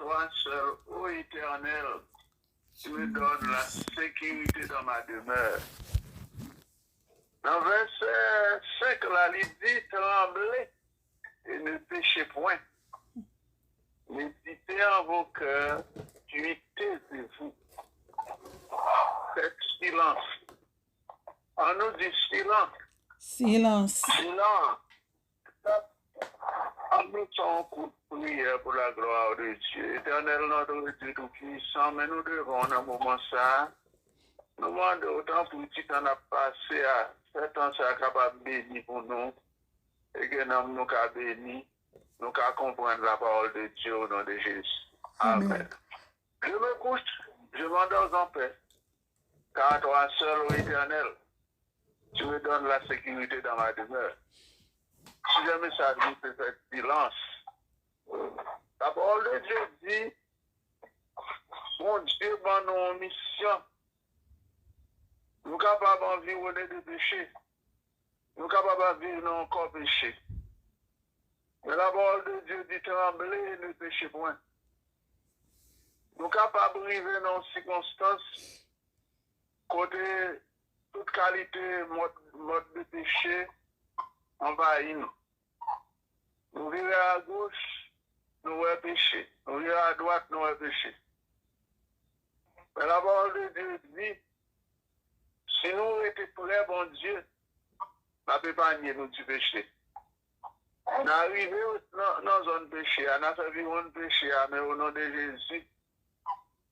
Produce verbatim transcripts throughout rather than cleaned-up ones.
Toi seul, ô Éternel, tu me donnes la sécurité dans ma demeure. Nan vèsè senk la, li di, tremblez et ne péchez point. Méditez en vos cœurs, dites, taisez-vous. Faites silence. An nou di silans. Silans. Silans. An nou fè yon kout priyè pou la gloire de Dieu. Éternel notre Dieu tout-puissant, men nou devan w nan moman sa a. Nou mande w tanpri ti tan n ap pase a, fè tan sa a kapab beni pou nou. E ke nanm nou ka beni, nou ka konprann la parole de Dieu au nom de Jésus. Amen. Je me couche, je m'endors en paix. Car toi seul, ô Éternel, tu me donnes la sécurité dans ma demeure. Sijè mesaj nou se fè silans. La parole de Dieu dit, Bondye ban nou yon misyon. Nou kapab anviwonnen de peche. Nou kapab ap viv nan yon kò peche. Men la parole de Dieu dit, tremblez et ne péchez point. Nou kapab rive nan yon sikonstans kote tout kalite mòd, mòd de peche anvayi nou. Nou vire agoch, nou wè peche. Nou vire adwat, nou wè peche. Men la parole de Dieu dit, si nou rete pre Bondye, l ap epanye nou di peche. N a rive nan, nan zòn peche a, n a fè viwonn peche a, men o non de Jezi,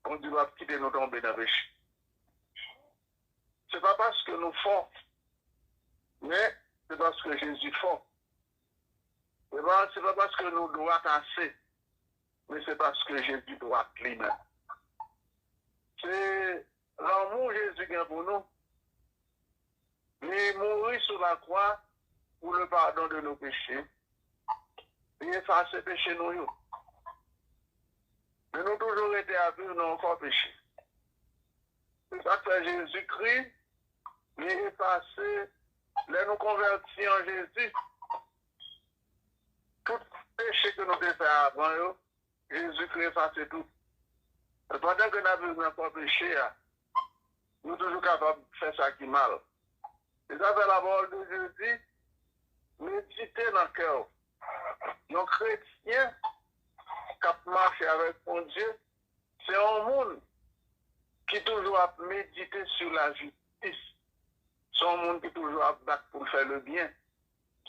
Bondye p ap kite nou tonbe nan peche. Se pa paske nou fò, men se paske Jezi fò. Se pa, se pa paske nou dwat ase, men se paske Jezi dwat li menm. Se lanmou Jezi gen pou nou. Li mouri sou lakwa pour le pardon de nos péchés. Li efase peche nou yo. Men nou toujou rete ap viv nan yon kò peche. Se sa k fè Jezikri, li efase, lè nou konvèti an Jezi, tout peche ke nou te fè avan yo, Jezikri efase tout. Men pandan ke n ap viv nan kò peche a, nou toujou kapab fè sa ki mal. Se sa fè la parole de Dieu di, medite nan kè w. Yon kretyen k ap mache avèk Bondye, se yon moun ki toujou ap medite sur la justice. Se yon moun ki toujou ap bat pou l fè le bien.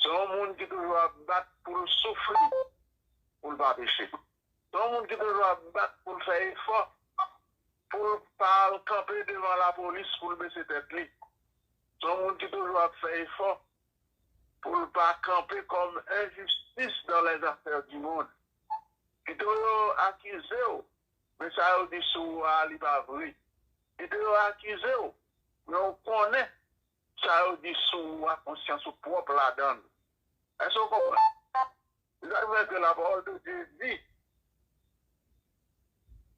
Se yon moun ki toujou ap bat pou l soufri, pou l pa peche. Se yon moun ki toujou ap bat pou l fè efò, pou l pa al kanpe devan lapolis pou l bese tèt li. Se yon moun ki toujou ap fè efò pou l pa kanpe kòm enjistis dans les affaires du monde. Pito yo akize w, men sa yo di sou ou a, li pa vre. Pito yo akize w, men w konnen sa yo di sou ou a, konsyans ou pwòp ladan l. Èske w konprann? Se sa k fè ke la parole de Dieu di,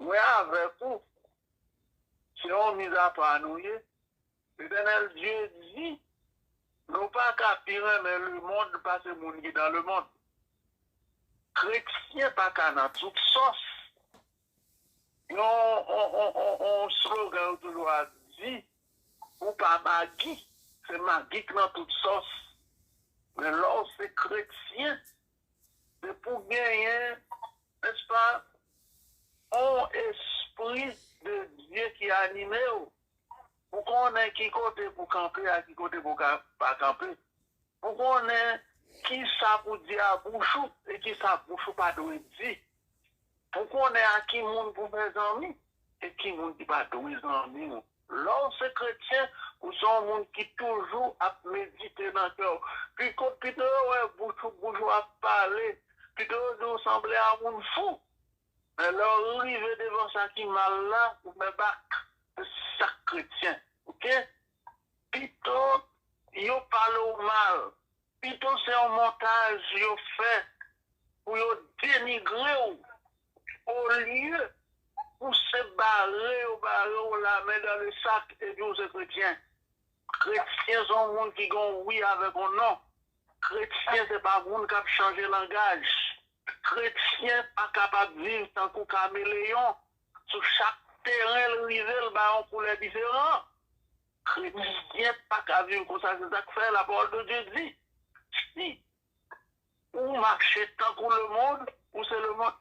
mwen avèk ou, se yon mizapa nou ye. Letènèl Dye di, nou pa ka pi renmen lemonn pase moun ki nan lemonn. Kretyen pa ka nan tout sòs. Yon, on, on, on, on slogan yo toujou ap di, ou pa magi, se magi k nan tout sòs. Men lè w se kretyen, se pou genyen, nèspa, on espri de Dye ki anime w. Pou konnen ki kote pou kanpe a ki kote pou ka pa kanpe. Pou konnen ki sa pou di a bouch ou e ki sa bouch ou pa dwe di. Pou konnen a ki moun pou fè zanmi e ki moun ki pa dwe zanmi w. Lè w se kretyen, ou se yon moun ki toujou ap medite nan kè w. Pito, pito yo wè bouch ou, bouch ou ap pale, pito yo di w sanble a moun fou. Men lè w rive devan sa ki mal la, ou fè bak. Se sa k kretyen. Oke? Pito yo pale w mal. Pito se yon montaj yo fè pou yo denigre w. Olye pou se bare yo bare w lamen dan le sak epi w se kretyen. Kretyen se yon moun ki gen yon wi avèk yon non. Kretyen se pa moun k ap chanje langaj. Kretyen pa kapab viv tankou kameleyon. Sou chak teren l rive, l bay yon koulè diferan. Kretyen pa ka viv konsa, se sa k fè la parole de Dieu di, si ou mache tankou lemonn, ou se lemonn.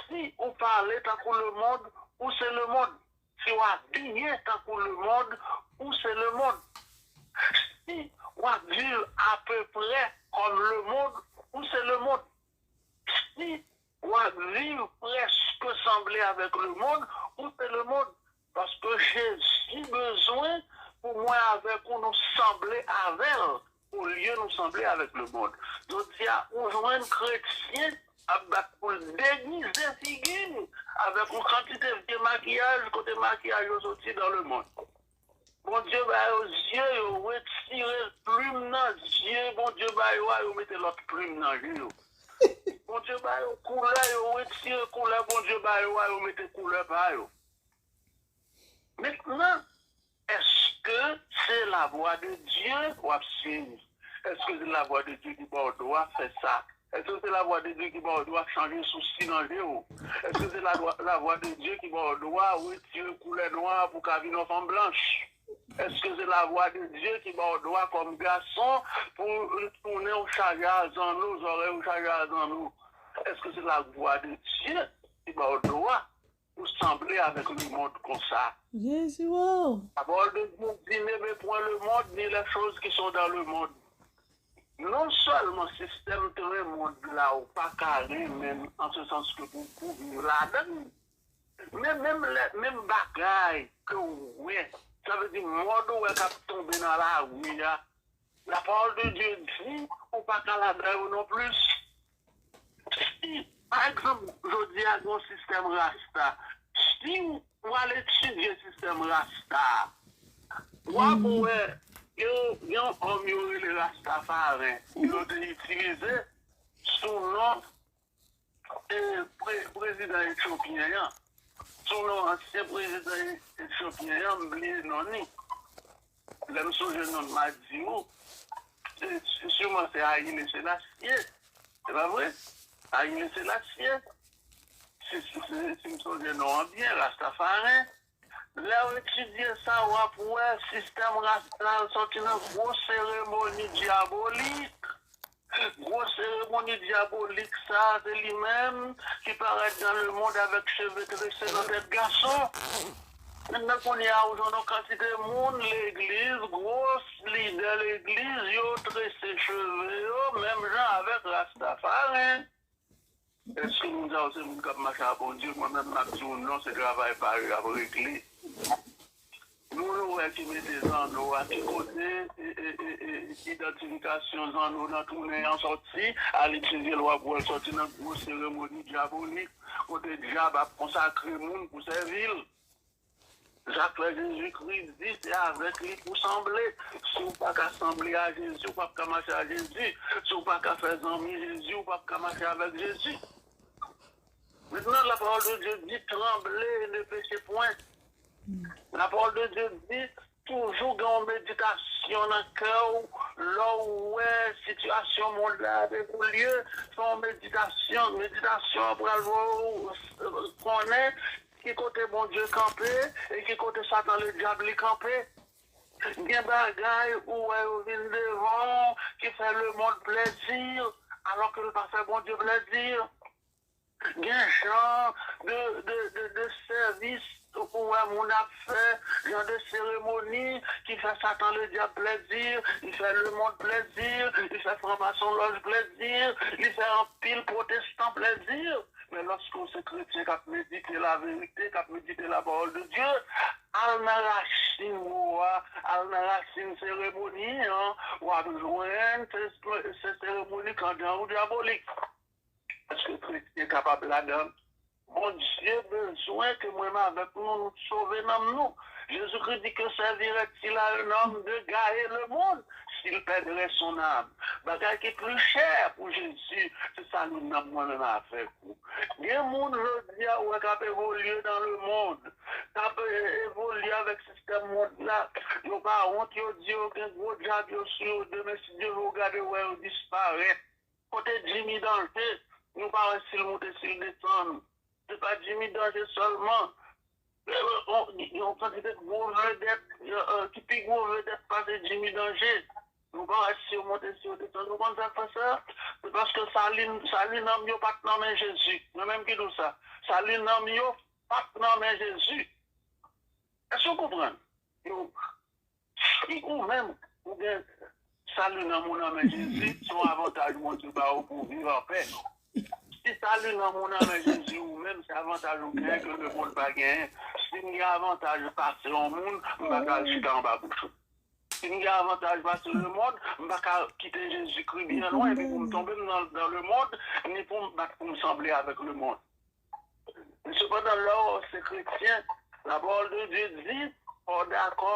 Si ou pale tankou lemonn, ou se lemonn. Si w abiye tankou lemonn, ou se lemonn. Si w ap viv apeprè kòm lemonn, ou se lemonn. Si w ap viv prèske sanble avèk lemonn, ou se lemonn. Paske Jezi bezwen pou mwen avèk ou nou sanble avè l, olye nou sanble avèk lemonn. Jodi a, ou jwenn kretyen ap bat pou l degize figi l avèk yon kantite vye makiyaj, kote makiyaj yo soti dans le monde. Bondye ba yo zye, yo retire plim nan zye Bondye ba yo a, yo mete lòt plim nan je yo. Bondye ba yo koulè, yo retire koulè Bondye ba yo a, yo mete koulè pa yo. Mentnan, èske se lavwa de Dye w ap swiv? Èske se lavwa de Dye ki ba w dwa fè sa? Èske se lavwa de Dye ki ba w dwa chanje sousi nan je w? Èske se lavwa de Dye ki ba w dwa retire koulè nwa pou w ka vin yon fanm blanch? Èske se lavwa de Dye ki ba w dwa kòm gason pou tounen w chaje a zanno, zòrèy ou chaje a zanno? Èske se lavwa de Dye ki ba w dwa pou sanble avèk lemonn konsa? Jezi, wow! La parole de Dieu dit, n'aimez point le monde ni les choses qui sont dans le monde. Non sèlman sistèm tren mond la ou pa ka renmen l, an se sans ke pou, pou viv ladan l, men menm lè, menm bagay ke w wè, sa vle di mòd ou wè k ap tonbe nan lari a, la parole de Dieu di ou pa ka ladan yo non plis. Si, pa egzanp, jodi a gen yon sistèm rasta, si w al etidye sistèm rasta, w ap wè gen yon, gen yon òm yo rele Rastafaren, yo te itilize sou non e, pre, prezidan etyopyen an, sou non ansyen prezidan etyopyen an, m bliye non li. Lè m sonje non m a di ou, se, se siman se Haile Selassie. Se pa vre? Haile Selassie. Si, si, si, si m sonje non an byen, Rastafaren. Lè w etidye sa, w ap wè sistèm rasta soti nan gwo seremoni dyabolik. Gwo seremoni dyabolik sa, se li menm ki parèt dans le monde avèk cheve trese nan tèt gason. Mentnan kounye a, ou jwenn yon kantite moun legliz, gwo lidè legliz, yo trese cheve yo, menm jan avèk Rastafaren. Èske moun sa yo se moun k ap mache ak Bondye? Mwen menm, m ap di w non, se travay pa yo y ap regle. Moun ou wè ki mete zanno a, ki kote e, e, e, e, idantifikasyon zanno nan tou nen an sòti? Al etidye l, w ap wè l sòti nan gwo seremoni dyabolik, kote dyab ap konsakre moun pou sèvi l. Sa k fè Jezikri di se avèk li pou sanble. Si w pa ka sanble a Jezi, ou p ap ka mache a Jezi. Si w pa ka fè zanmi Jezi, ou p ap ka mache avèk Jezi. Mentnan, la parole de Dieu dit, tremblez et ne péchez point. La parole de Dieu dit, toujou gen yon meditasyon nan kè w lè w wè sitiyasyon mond la ap evolye. Fè yon meditasyon. Meditasyon an pral fè w konnen ki kote Bondye kanpe e ki kote Satan ledyab li kanpe. Gen bagay ou wè yo vin devan w ki fè lemonn plèzi, alò ke l pa fè Bondye plèzi. Gen jan de, de, de, de sèvis ou wè moun ap fè, jan de seremoni ki fè Satan ledyab plèzi, li fè lemonn plèzi, li fè franmasonlòj plèzi, li fè anpil pwotestan plèzi. Men lòske w se kretyen k ap medite laverite, k ap medite la parole de Dieu, al nan rasin mo a, al nan rasin seremoni an, w ap jwenn se, se seremoni kanjan ou dyabolik. Èske kretyen kapab ladan l? Bondye bezwen ke mwen menm avèk nou, nou sove nanm nou. Jezikri di, que servirait-il à un homme de gagner le monde s'il perdrait son âme? Bagay ki pli chè pou Jezi, se sali nanm mwen menm avèk ou. Gen moun jodi a ou wè k ap evolye dans le monde, k ap e, evolye avèk sistèm mond la. Yo pa wont, yo di yo gen gwo dyab yo sou yo. Demen, si Dye vle, w gade wè yo disparèt. Kote Jimmy Danje? Nou pa wè si l moute, si l desann. Se pa Jimmy Danje sèlman. Yon kantite gwo vedèt ki pi gwo vedèt pase Jimmy Danje. Nou pa wè si yo monte, si yo desann. Nou konn sa k fè sa? Se paske sali nanm yo pa t nan men Jezi. Mwen menm ki di w sa. Sali nanm yo pa t nan men Jezi. Èske w konprann? Yo, si ou menm ou gen sali nanm ou nan men Jezi, se yon avantaj Bondye ba ou pou w viv anpè. Si sali nanm ou nan men Jezi ou menm, se avantaj ou genyen ke lemonn pa genyen. Si m gen avantaj pase yon moun, m pa ka al chita anba bouch ou. Si m gen avantaj pase lemonn, m pa ka kite Jezikri byen lwen, epi pou m tonbe m nan, nan lemonn, ni pou m bat pou m sanble avèk lemonn. Sepandan, lè w se kretyen, la parole de Dieu di, fò w dakò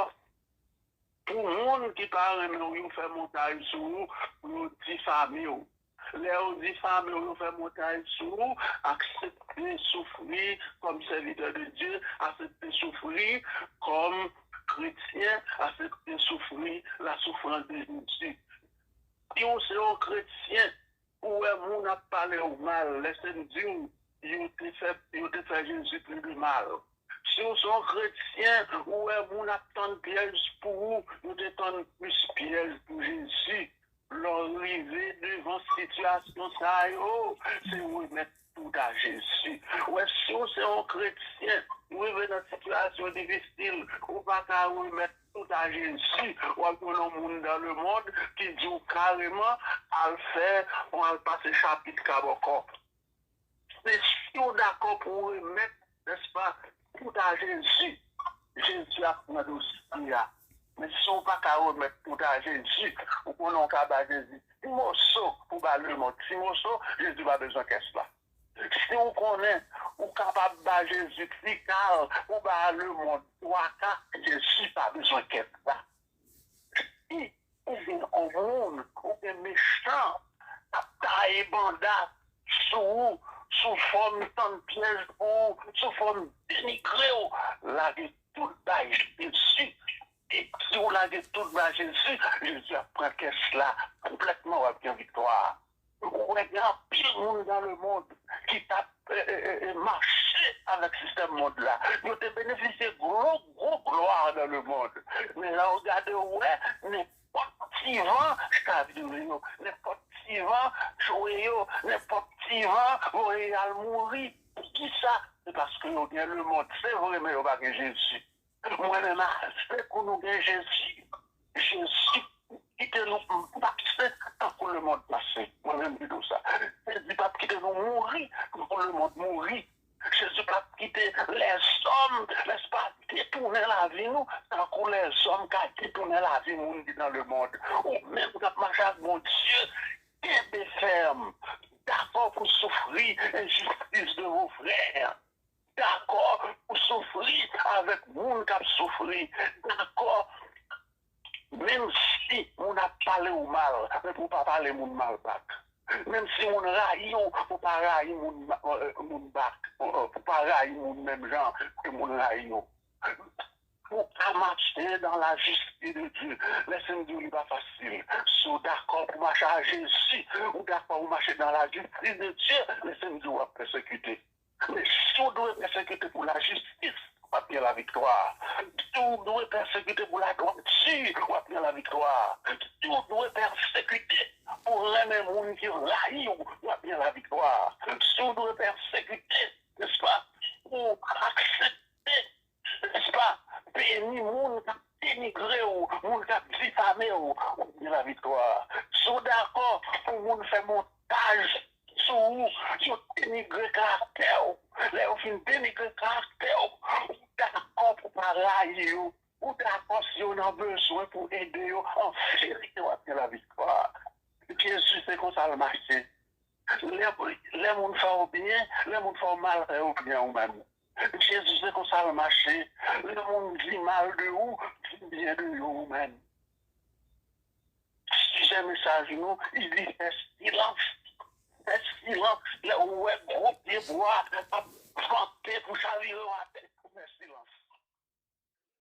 pou moun ki pa renmen w yo fè montaj sou ou, pou yo difame w. Lè yo difame w, yo fè montaj sou ou, aksepte soufri kòm sèvitè de Dye, aksepte soufri kòm kretyen, aksepte soufri la souffrance de Jésus. Si w se yon kretyen, ou wè moun ap pale w mal, lèse m di w, yo te fè, yo te fè Jezi pli de mal. Si w se yon kretyen, ou wè moun ap tann pyèj pou ou, yo te tann plis pyèj pou Jezi. Lè w rive devan sitiyasyon sa yo, se remèt tout a Jezi. Ou wè, si w se yon kretyen, ou rive nan sitiyasyon difisil, ou pa ka remèt tout a Jezi, w ap jwenn yon moun dans le monde ki di w kareman, al fè, ou al pase chapit kabòkò. Se si w dakò pou w remèt, nèspa, tout a Jezi, Jezi ap pran dosye a. Men si w pa ka remèt tout a Jezi, ou konnen w ka ba Jezi ti moso pou ba lemonn ti moso, Jezi pa bezwen kès la. Si w konnen ou kapab ba Jezi ti ka l pou ba lemonn twa ka, Jezi pa bezwen kès la. Si ou gen yon moun, ou gen mechan k ap taye banda sou ou, sou fòm tann pyèj pou ou, sou fòm denigre w, lage tout bay Jezi. E si w lage tout bay Jezi, Jezi ap pran kès la konplètman, w ap gen viktwa. Ou wè gen anpil moun dans le monde ki t ap e, e, e, e, mache avèk sistèm mond la. Yo te benefisye gwo, gwo glwa dans le monde. Men lè w gade, w wè, nenpòt ti van chavire yo, nenpòt ti van chwe yo, nenpòt ti van voye y al mouri. Poukisa? Se paske yo gen lemonn, se vre, men yo pa gen Jezi. Mwen menm, ase pou nou gen Jezi. Jezi kite nou pase tankou lemonn pase. Mwen menm di nou sa. Jezi p ap kite nou mouri tankou lemonn mouri. Jezi p ap kite lèzòm, nèspa, detounen lavi nou tankou lèzòm ka detounen lavi moun ki dans le monde. Ou menm k ap mache ak Bondye, kenbe fèm. Dakò pou soufri injustice de vos frères. Dakò pou soufri avèk moun k ap soufri. Dakò, menm si moun ap pale w mal, men pou w pa pale moun mal back. Menm si moun rayi w, pou w pa rayi moun, euh, moun back, euh, pou w pa rayi moun menm jan ke moun rayi w. Pou w ka mache dans la justice de Dieu. Lèse m di w, li pa fasil. Si w dakò pou mache ak Jezi, ou dakò pou mache dans la justice de Dieu, lèse m di w, w ap pèsekite. Men si w dwe pèsekite pou lajistis, w ap gen laviktwa. Si w dwe pèsekite pou ladwati, w ap gen laviktwa. Si w dwe pèsekite pou renmen moun ki rayi w, w ap gen laviktwa. Si w dwe pèsekite, nèspa, pou aksepte, nèspa, beni moun k ap denigre w, moun k ap difame w, w ap gen laviktwa. Si w dakò pou moun fè montaj sou ou, yo denigre karaktè w. Lè yo fin denigre karaktè w, ou dakò pou pa rayi yo. Ou dakò si yo nan bezwen pou ede yo, an verite w ap gen laviktwa. Jezi se konsa l mache. Lè, lè moun fè w byen, lè moun fè w mal, fè yo byen ou menm. Jezi se konsa l mache. Lè moun di mal de ou, di byen de yo ou menm. Sijè mesaj nou, li di fè silans. Fè silans. Lè ou wè gwo pye bwa ap vante pou chavire w a